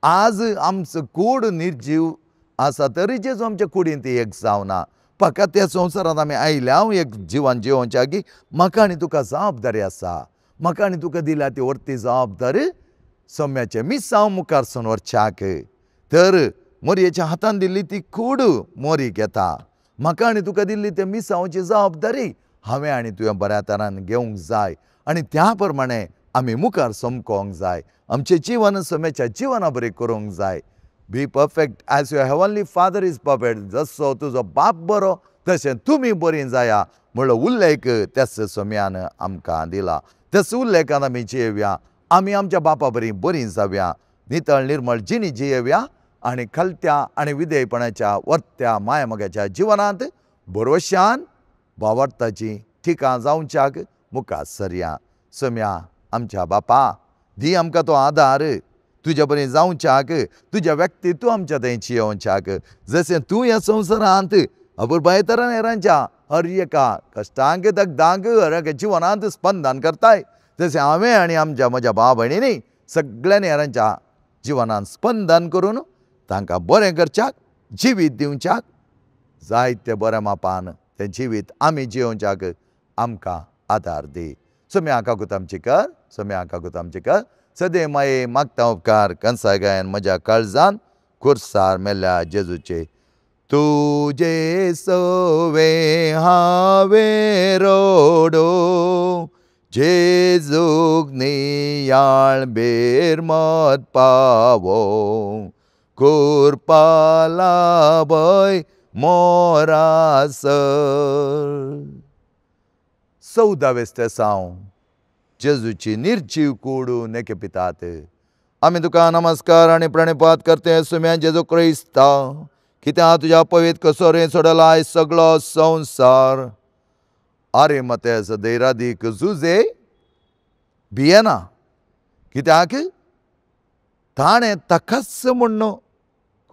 आज आमचो कूड निर्जीव आसा तरी जेजू आमच्या कुडींत एक जावना. फकत त्या संवसारांत आमी आयल्या एक जिवन जिवोवच्या की म्हाका आनी तुका जबाबदारी आसा, म्हाका आनी तुका दिल्या ती व्हरती जबाबदारी सोम्याचें मिसांव मुखार सून व्हरच्याक. तर मोरयेच्या हातान दिल्ली ती कूड मोरी घेता. म्हाका आनी तुका दिल्ली त्या मिसांवची जबाबदारी हांवें आनी तुवें बऱ्या तरान घेवंक जाय आनी त्या प्रमाणे आमी मुखार समकोंक जाय. आमचें जिवन सोम्याच्या जिवना बरी करूंक जाय. Be perfect as your heavenly father is perfect. जसो तुजो बाप बरो तशें तुमी बरीं जाया म्हणलो उल्लेख त्याच सोम्यान आमकां दिला. त्याच उल्लेखान आमी जियेवया, आमी आमच्या बापा बरी बरीं जावया, नितळ निर्मळ जिणी जियेवया आनी खलत्या आनी विधेयपणाच्या वर्त्या मायामोगाच्या जिवनांत भरवशान भावार्थाची ठिकाण जावच्याक मुखार सरया. सोम्या आमच्या बापा दी आमकां तो आदार तुज्या बरें जावच्याक, तुज्या व्यक्तित्व आमच्या थंय जियोवच्याक. जशें तूं ह्या संवसारांत अपुरबाये तरान हेरांच्या हर एका कश्टांक दगदांक हर एका जिवनांत स्पंदन करताय, जशें हांवें आनी आमच्या म्हज्या भाव भयणींनी सगळ्यांनी हेरांच्या जिवनांत स्पंदन करून तांकां बरें करच्याक, जिवीत दिवच्याक जायते बऱ्या मापान तें जिवीत आमी जियोवच्याक आमकां आदार दी. सोम्या काकूत आमची कर, सोम्या काकूत आमची कर. सदे माये मागता उपकार कंसाय गायन म्हज्या काळजान खुर्सार मेल्या जेजूचे. तुजे सवे हांवें रोडो जेजूक नियाळ बेरमत पावो, कुरपाला भय मोरासर. 14वें तेसांव जेजूची निर्जीव कूड नेके पितात. आमी तुका नमस्कार आनी प्रणिपात करते सुम्या जेजू क्रिस्ता, कित्याक तुज्या पवित्र कसोरें सोडलाय सगळो संवसार. आरे मतेस दैरादीक जुजे भियेना, कित्याक ताणें ताकाच म्हण्ण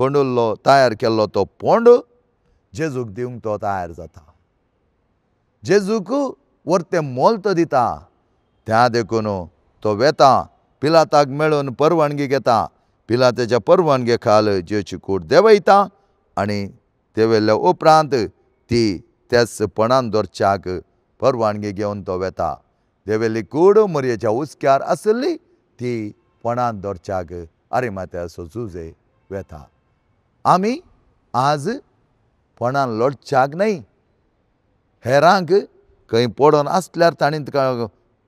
कोंडुल्लो तयार केल्लो तो पोंड जेजूक दिवंक तो तयार जाता. जेजूक वर्तें मोल तो दिता. त्या देखून तो वेता पिलाताक मेळून परवानगी घेता. पिलाताच्या परवानगे खाल जेजूची कूड देंवयता आनी देंवयल्या उपरांत ती त्याच पणान दवरच्याक परवानगी घेवन तो वेता. देंवयल्ली कूड मोरयेच्या हुस्क्यार आसली ती पणान दवरच्याक आरिमात्याचो जुजे वेता. आमी आज पणान लोटच्याक न्हय, हेरांक खंय पडोन आसल्यार तांणी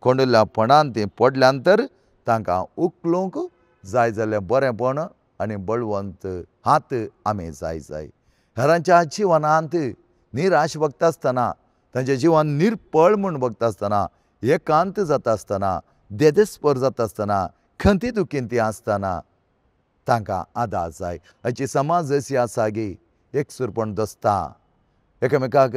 कोंडुल्ल्या पणान ती पडल्यान तर तांकां उखलूंक जाय जाल्यार बरेंपण आनी बळवंत हात आमी जाय जाय. हेरांच्या जिवनांत निराश बघता आसतना, तांचें जिवन निर्पळ म्हूण बघता आसतना, एकांत जाता आसतना, देदेस्पर जाता आसतना, खंती दुखीन ती आसतना तांकां आदार जाय. हाची समाज अशी आसा गी एकसुरपण दसता, एकामेकाक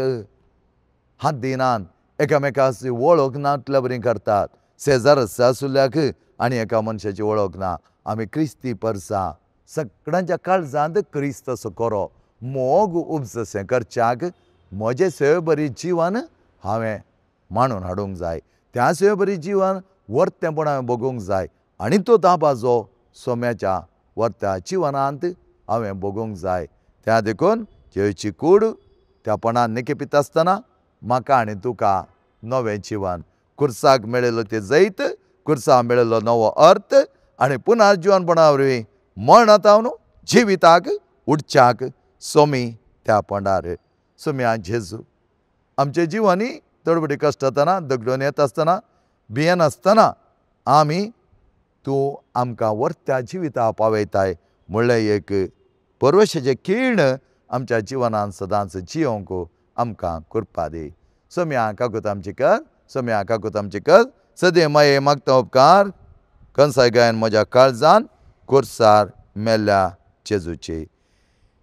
हात दिनात, एकामेकाची वळख नातल्या बरी करतात. शेजार आसल्याक आनी एका मनशाची वळख ना. आमी क्रिस्ती परसा सगळ्यांच्या काळजांत क्रिस्त असो करो मोग उपजशें करच्याक म्हजें सेवेबरी जिवन हांवें मांडून हाडूंक जाय. त्या सेवेबरी जिवन वर्तेंपण हांवें भोगूंक जाय आनी तो दाबाजो सोम्याच्या वर्त्या जिवनांत हांवें भोगूंक जाय. त्या देखून जेवची कूड त्या पणान निकेपीत आसतना म्हाका आनी तुका नवें जिवन, खुर्साक मेळिल्लो तें जैत, खुर्सा मेळिल्लो नवो अर्थ आनी पुनः जिवनपणा वरवीं मरणांत न्हू जिविताक उडच्याक सोमी त्या पंडार. सोम्या जेजू आमचे जिवानी तडबडी कश्ट जातना, दगडून येता आसतना, भियेनासतना आमी तूं आमकां वर्त्या जिविता पावयताय म्हणलें एक परवशाचें किर्ण आमच्या जिवनान सदांच जियोंक आमकां कृपा दी. सोम्या काकूत आमची कर, सोम्या काकूत आमची कर. सदे माये मागता उपकार कंसाय गायन म्हज्या काळजान कोर्सार मेल्ल्या जेजूची।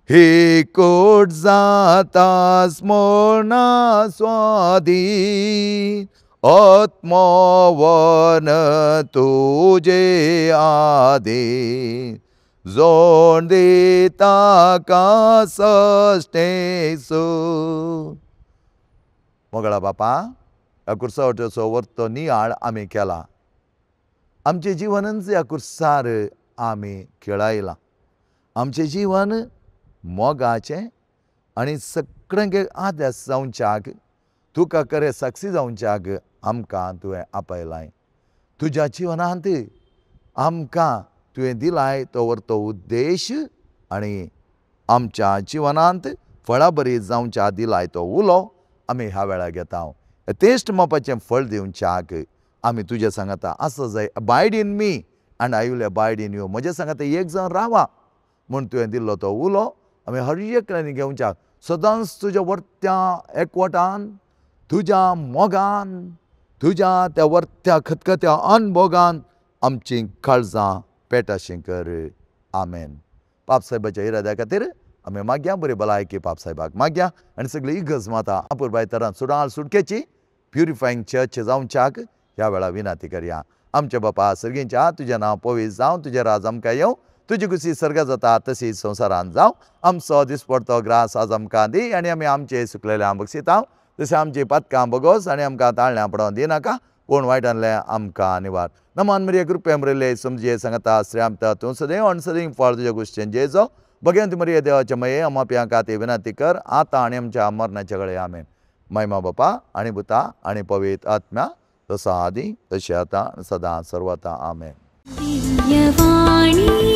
ही कोट जाता स्मरणा स्वाधीन आत्मवन तुजे आदीन जोड दिता का सश्टेसू। मोगळा बापा, ह्या कुर्सावटेचो वर्तो नियाळ आमी केला, आमचें जिवनच ह्या कुर्सार आमी खेळायलां। आमचें जिवन मोगाचें आनी सगळ्यांक आदेस जावच्याक तुका खरें साक्षी जावच्याक आमकां तुवें आपयलाय। तुज्या जिवनांत आमकां तुवें दिलाय तो वर्तो उद्देश आनी आमच्या जिवनांत फळां बरी जावच्या दिलाय तो उलो आमी ह्या वेळार घेता। तेश्ट मापाचें फळ दिवच्याक आमी तुज्या सांगाता आसा जाय। Abide in me and I will abide in you. म्हज्या सांगाता एक जावन रावा म्हूण तुवें दिल्लो तो उलो आमी हर एकल्यानी घेवच्याक सदांच तुज्या वर्त्या एकवटान, तुज्या मोगान, तुज्या त्या वर्त्या खतखत्या अनभोगान आमची काळजां पेटाशीं कर। आमेन। पापसाहेबाच्या इराद्या खातीर आमी मागया बरी भलायकी पापसाहेबाक मागया आनी सगळी इगर्ज माता अपुरबाय तरान सुडाल सुटकेची प्युरिफायींग चर्च जावच्याक ह्या वेळार विनंती करया। आमच्या बापा सर्गींच्या, तुजें नांव पवित्र जावं, तुजें राज आमकां येवं, तुजी खुशी सर्गात जाता तशी संवसारांत जावं। आमचो दिसपडतो ग्रास आज आमकां दी आनी आमी आमचे सुकलेले बक्षिता तशें आमची पातकां बगोस आनी आमकां ताळण्यां पडोवन दिनाका, पूण वायटांतलें आमकां निवार। नमन मरिया, कृपे मरिल्ले समजे सांगता श्रेयामता तूं सदैव आनी सदैव फळ तुज्या गोश्टीन जेजो। भगवंत मरिया देवाच्या मये अमाप्यां खातीर विनंती कर आतां आनी आमच्या मरणाच्या वेळार। आमेन। महिमा बापा आनी पुता आनी पवित्र आत्म्या, तसो आदी तशें आतां सदां सर्वता। आमेन।
दिव्यवाणी।